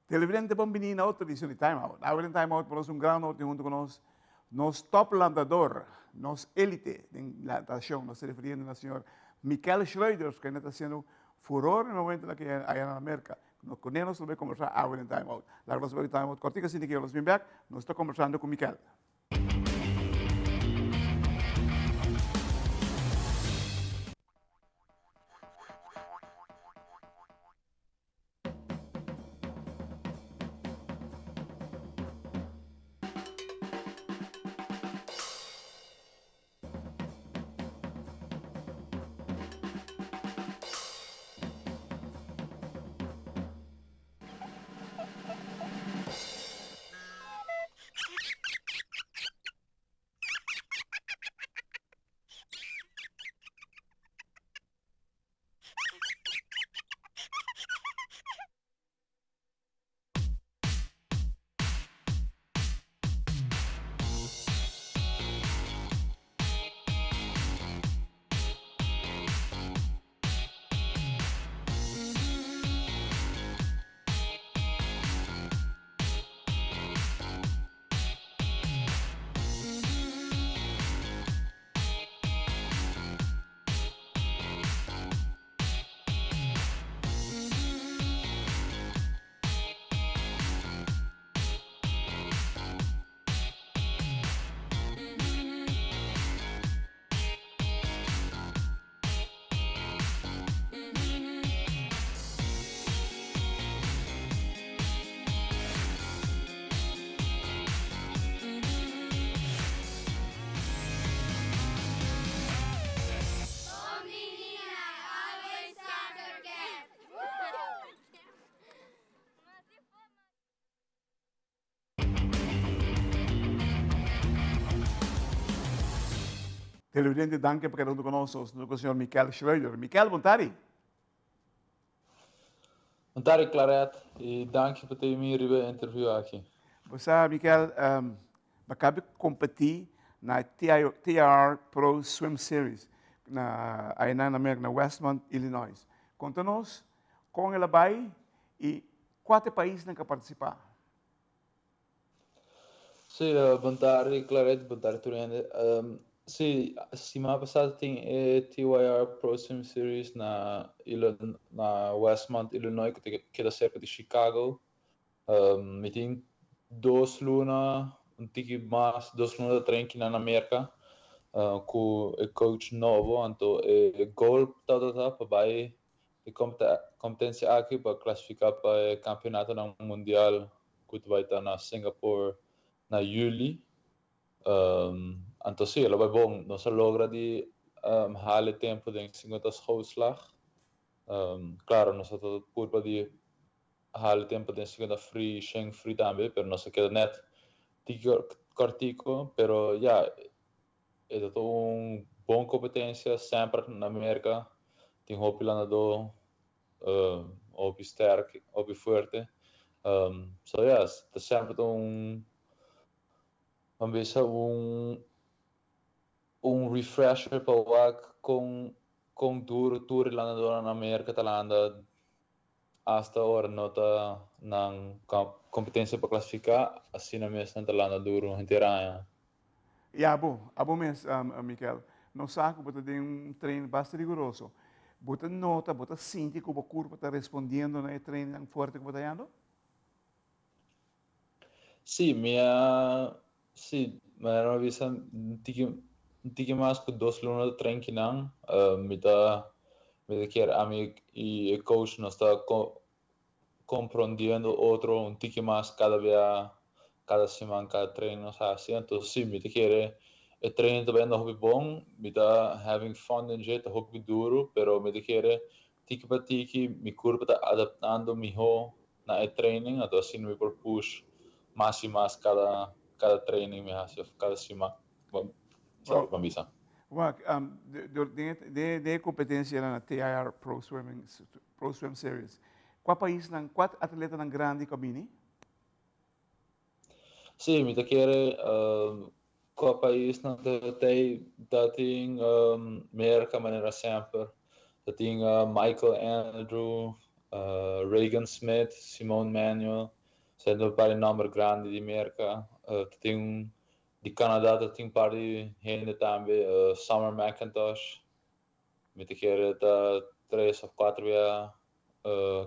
Televidente bon bini na otro edicion di Time Out. Awe den Time Out por nos un gran honor tin hunto cu nos nos top landador, nos elite den natacion. Nos ta refiriendo na señor Mikel Schreuders, kende ta haciendo furor na e momento aki aya na Merca. Nos cu ne nos lo bay conversa awe den Time Out. Laga nos bay Time Out cortico asina ki nos bin bek, nos ta conversando cu Mikel. Televidente, danki pa keda huntu ku nos. Nos ta ku señor Mikel Schreuder. Mikel, bon tardi. Bon tardi, Claret, i danki pa tene mi riba e interview aki. Bo sa, Mikel, bo a kaba di kompetí na TIR Pro Swim Series na aynan na Merka, na Westmont, Illinois. Konta nos kon el a bai i kua ta e paisnan ku a partisipá. Sí, bon tardi Claret, bon tardi tur hende. Sí, siman pasá tin e TYR Pro Swim Series na na Westmont, Illinois, ku ta keda serka di Chicago. Mi tin dos luna, un tiki mas, dos luna ta train kinan na Merka ku e coach nobo. Anto e goal tabata pa bai E kompetensia aki pa klasifiká pa e kampionatonan mundial ku ta bai ta na Singapore na yüli. Anto si, lo bai bon. Nos a logra di hala e tempu den sinkuenta schoutslag. Klaro, nos a ta purba di hala e tempu den sinkuenta free, shen free tambe, pero nos a keda nèt tiki kòrtiku. Pero ya, E ta un bon kompetensia semper na Merka. Tin hopi landadó, hopi sterk, hopi fuerte. So ya, ta semper ta un, ban bisa un un refresher pa wak kon kon duro tur e landadónan na Merka ta landa hasta ora no ta nan kompetensia pa klasifiká, asina mes nan ta landa duro henter aña. I abo, abo mes, Mikel, nos sa ku bo ta den un train basta riguroso. Bo ta nota, bo ta sinti ku bo kurpa ta respondiendo na e trainnan fuerte ku bo ta hayando? Sí, mi a, sí, manera mi a bisa, un tiki, un tiki mas ku dos luna ta train kinan. Mi ta, mi ta kier ami i e coach nos ta komprondiendo otro un tiki mas kada bia, kada siman, kada train nos hasi. Anto sí, mi ta kere e train ta bayendo hopi bon, mi ta having fun den dje, ta hopi duru, pero mi ta kere tiki pa tiki mi kurpa ta adaptando miho na e training, anto asina mi por push mas i mas kada kada training mi hasi of kada siman, sorry, ban bisa. Wak, den e kompetensianan na TIR Pro Swimming, Pro Swim Series, kua paisnan, kua atletanan grandi ku a bini? Sí, mi ta kere kua paisnan ta tei, ta tin Merka manera semper, ta tin Michael Andrew, Regan Smith, Simone Manuel. Zijn un par di nomber grandi di Merca. Tin di Canada tin un par di hende tambe. Summer McIntosh. Mi ta kere ta tres of cuater bia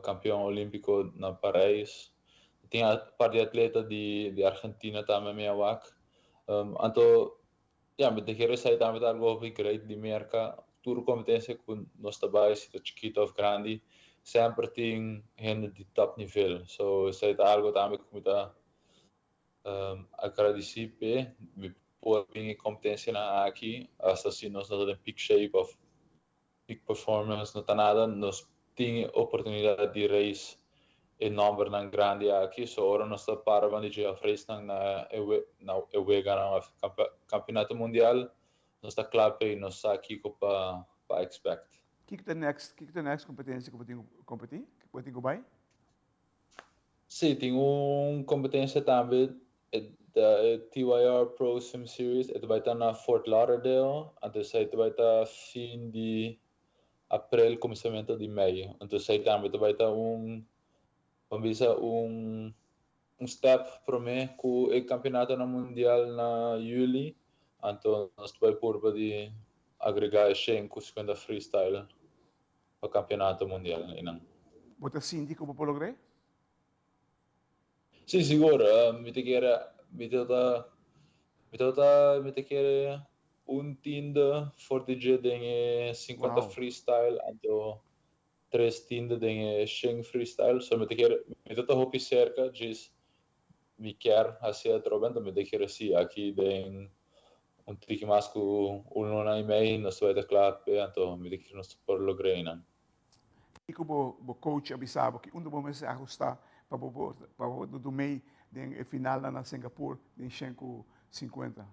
campeon olimpico na Parijs. Tin un par di atleta di Argentina tambe mi a wak. Anto, ja, mi ta kere esey tambe ta algo hopi great di Merca. Tur competencia cu nos ta bay, si ta chikito of grandi, semper tin hende di top nivel. So esey ta algo tambe cu mi ta agradeci p'e. Mi por bin e competencianan aki, hasta si nos no ta den peak shape of peak performance, no ta nada, nos tin e oportunidad di race e nombernan grandi aki. So ora nos ta para banda dje of race nan na e weganan of campeonato mundial, nos ta cla p'e y nos sa kico pa expect. Kico ta next, kico ta next competencia cu bo tin cu competi, cu bo tin cu bay? Si, tin un competencia tambe, e ta e TYR Pro Swim Series, e ta bay ta na Fort Lauderdale, anto esey ta bay ta fin di april, cuminsamento di mei. Anto esey tambe ta bay ta un, ban bisa un un step prome cu e campeonatonan mundial na juli, anto nos ta bay purba di agrega e shen cu 50 freestyle pa campeonato mundial eynan. Bo ta sinti cu bo por logr'é? Si, sigur. Mi ta kere, mi ta ta, mi ta ta, mi ta kere un tiende for di dje den e 50 freestyle, anto tres tiende den e shen freestyle. So mi ta kere, mi ta ta hopi cerca, djis mi kier haci atrobe, anto mi ta kere si aki den un tiki mas ku un luna i mei nos ta bai ta kla p'e, anto mi ta kere nos por logr'é einan. Kiko bo bo coach a bisa bo ki unda bo mester ahusta pa bo por pa bo do mei den e finalnan na Singapore den shen ku 50?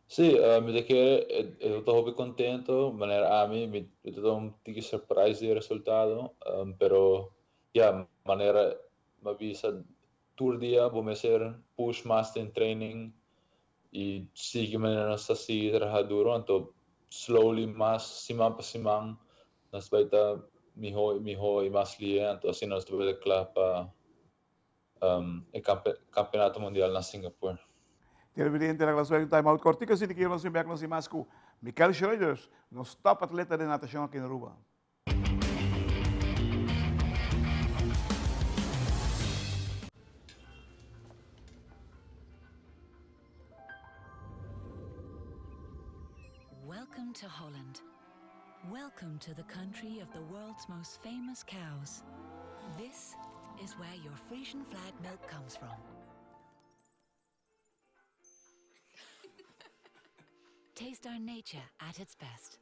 Sí, mi ta kere e ta hopi contento, manera ami mi ta un tiki surprise di e resultado, pero ya manera mi a bisa tur dia bo mester push mas den training y sigui manera nos ta sigui traha duro, anto slowly mas siman pa siman nos bai ta miho y miho y mas lihe, anto asina nos ta bai ta cla pa e campeonato mundial na Singapore. Televidente, na Glazuela un time out cortico asina ki nos bin bek nos tin mas cu Michael Schreuders, nos top atleta den natacion aki na Aruba. Welcome to Holland. Welcome to the country of the world's most famous cows. This is where your Frisian flag milk comes from. Taste our nature at its best.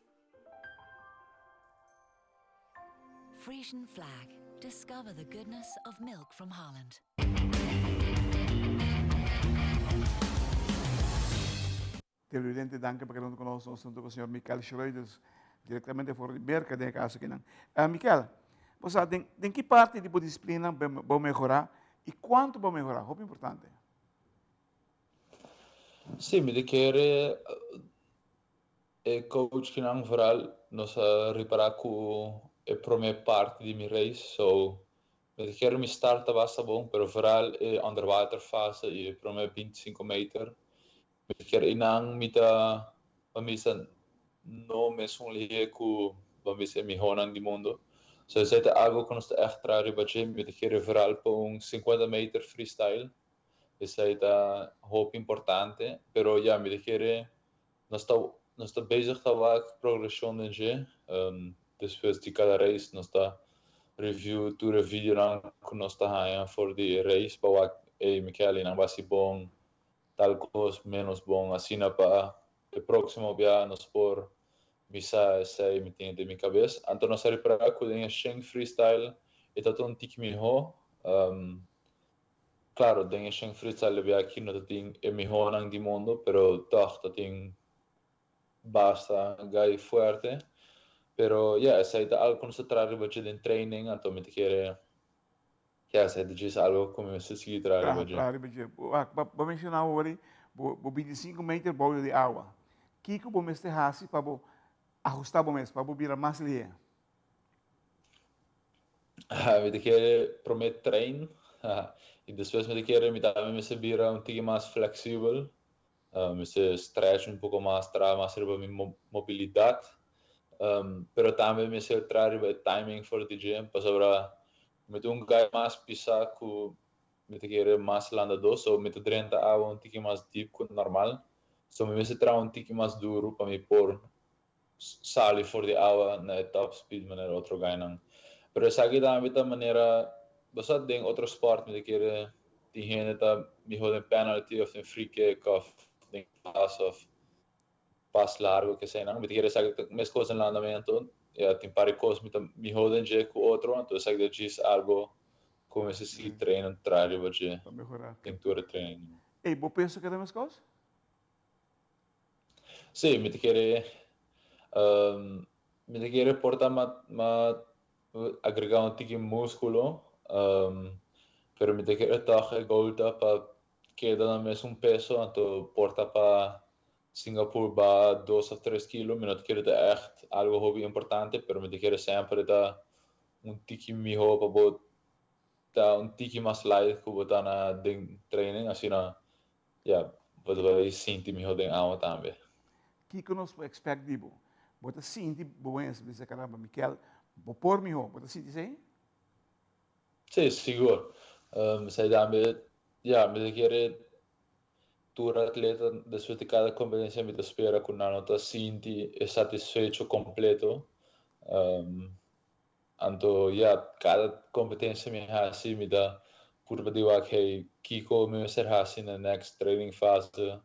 Frisian flag. Discover the goodness of milk from Holland. Televidente, danki pa keda huntu ku nos. Nos huntu ku señor Michael Schreuders, direktamente for di Merka den e kaso akinan. Uh, Michael, bo sa, den, den ki parti di bo disiplina bo mehorá i kuantu bo mehorá? Hopi importante. Sí, mi ta kere e coach kinan vooral nos a ripará ku e promé parti di mi race, so mi ta kere mi start ta basta bon, pero vooral e underwater fase i e promé 25 meter Mi ta kere einan mi ta ban bisa no mesun lihe ku ban bisa e mihónan di mundu. So esei ta algu ku nos ta ègt traha riba dje. Mi ta kere vooral pa un 50 meter freestyle. Esei ta hopi importante. Pero ya mi ta kere nos ta nos ta bezig ta wak progreshon den dje. Despues di kada race nos ta review tur e videonan ku nos ta haña for di e race pa wak ey Mikel einan basi bon. Tal cos menos bon asina pa e proximo bia nos por misa esey mi tin den mi cabes. Anto nos a ripara cu den e shen freestyle e ta ta un tiki miho. Claro den e shen freestyle e bia aki no ta tin e mihonan di mundo pero toch ta tin basta guy fuerte. Pero ya esey ta algo cu nos ta traha riba dje den training anto mi ta kere. Ya, esei ta djis algo ku mi mester sigui traha riba dje. Traha riba dje. Bo menshoná awor bo 25 meter bou di awa. Kiko bo mester hasi pa bo ahustá bo mes, pa bo bira mas lihé? Mi ta kere promé train. I despues mi ta kere mi tambe mester bira un tiki mas fleksibel, mester stretch un poko mas, traha mas riba mi mobilidat. Pero tambe mester traha riba e timing for di gym, pasobra mi ta un guy mas pisá ku mi ta kere mas landadó, so mi ta drenta awa un tiki mas deep ku normal. So mi mester traha un tiki mas duru pa mi por sali for di awa na e top speed manera otro guynan. Pero esaki tambe ta manera, bo sa den otro sport mi ta kere tin hende ta miho den penalty of den free kick of den pass of pas largo keseinan. Mi ta kere esaki ta meskos den landamento, ya tin par di kos mi ta miho den dje ku otro, anto esaki ta djis algo ku mi mester sigui train en traha riba dje den tur e training. Ey, bo pensa ku ta meskos? Sí, mi ta kere mi ta kere por ta m'a m'a agrega un tiki musculo, pero mi ta kere tog e goal ta pa keda na mesun peso, anto por ta pa Singapore baha dos of tres kilo, mi no ta kere ta echt algo hopi importante, pero mi ta kere semper ta un tiki miho pa bo ta un tiki mas light ku bo ta na den training, asina Ya, bo ta bai sinti mihó den awa tambe. Kiko nos por expect di bo? Bo ta sinti bo wens bisa caramba Mikel, bo por mihó, bo ta sinti esei? Sí, sigur. Esei tambe, ya, mi ta kere tur atleta despues di kada kompetensia mi ta spera ku nan no ta sinti e satisfecho kompleto. Anto ya, kada kompetensia mi hasi mi ta purba di wak hey kiko mi mester hasi na next training fase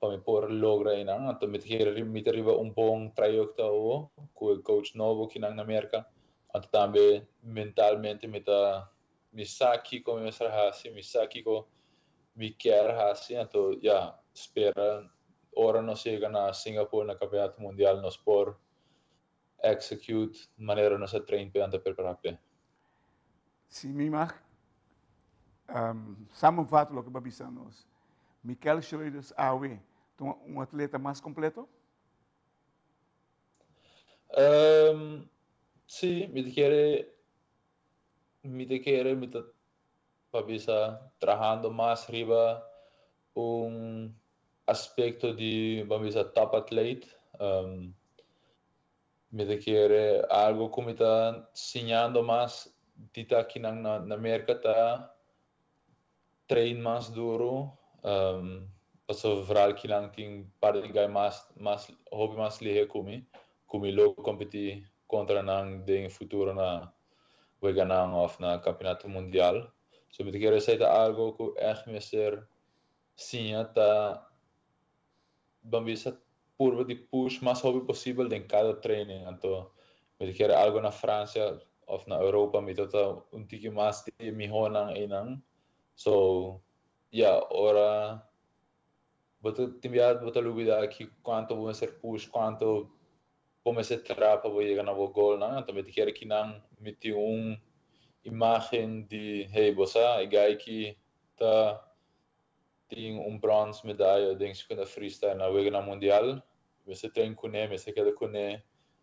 pa mi por logra einan. Anto mi ta kere mi ta riba un bon trayekto awo ku e coach nobo kinan na Merka. Anto tambe mentalmente mi ta mi sa kiko mi mester hasi, mi sa kiko mi kier hasi. Anto ya, spera ora nos yega na Singapore na Campeonato Mundial nos por execute manera nos a train p'e anto prepara p'e. Si mi mag samenvat loke bo a bisa nos, Mikel Schreuders awe ta un atleta mas completo? Si, mi ta kere, mi ta kere mi ta pa bisa trahando mas riba un aspecto di ban bisa top athlete. Mi ta kere algo cu mi ta siñando mas di ta akinan na Merca ta train mas duro, pasobra vooral kinan tin par di guy mas mas hopi mas lihe cu mi, cu mi lo competi contra nan den e futuro na weganan of na campeonato mundial. So mi ta kere esey ta algo cu echt mester siña ta ban bisa purba di push mas hopi posibel den kada training. Anto mi ta kere algo na Francia of na Europa mi ta ta un tiki mas di e mihonan eynan. So ya ora bo ta tin bia bo ta lubida aki cuanto bo mester push, cuanto bo mester traha pa bo yega na bo goalnan. Anto mi ta kere kinan mi tin un imagen di hey bo sa e guy ki ta tin un brons medaya den 50 freestyle na Weganan Mundial. Mester train kuné, mester keda kuné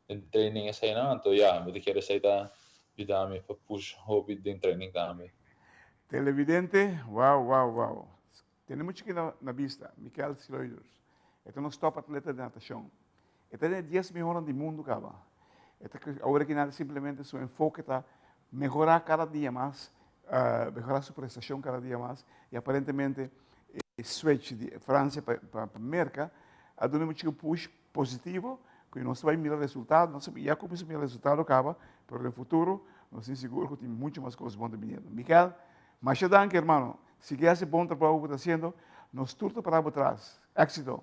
den training eseinan. Anto ya, mi ta kere esei ta yuda mi pa push hopi den training tambe. Televidente, wow, wow, wow. Tene mucho ki na bista, Mikel Schleuders. E ta nos top atleta di natacion. E ta den e dies mihornan di mundu kaba. E ta awor aki nada simplemente su enfoke ta mehorá kada dia mas, mehorá su prestashon kada dia mas i aparentemente e switch di Fransia pa Merka a duna un chico push positivo ku nos ta bai mira resultado, nos ya kuminsá mira resultado kaba, pero den futuro nos tin sigur ku tin mucho mas kos bon ta biniendo. Mikel, masha danki hermano, sigui hasi bon trabou ku bo ta hasiendo, nos tur ta para bo tras. Éxito!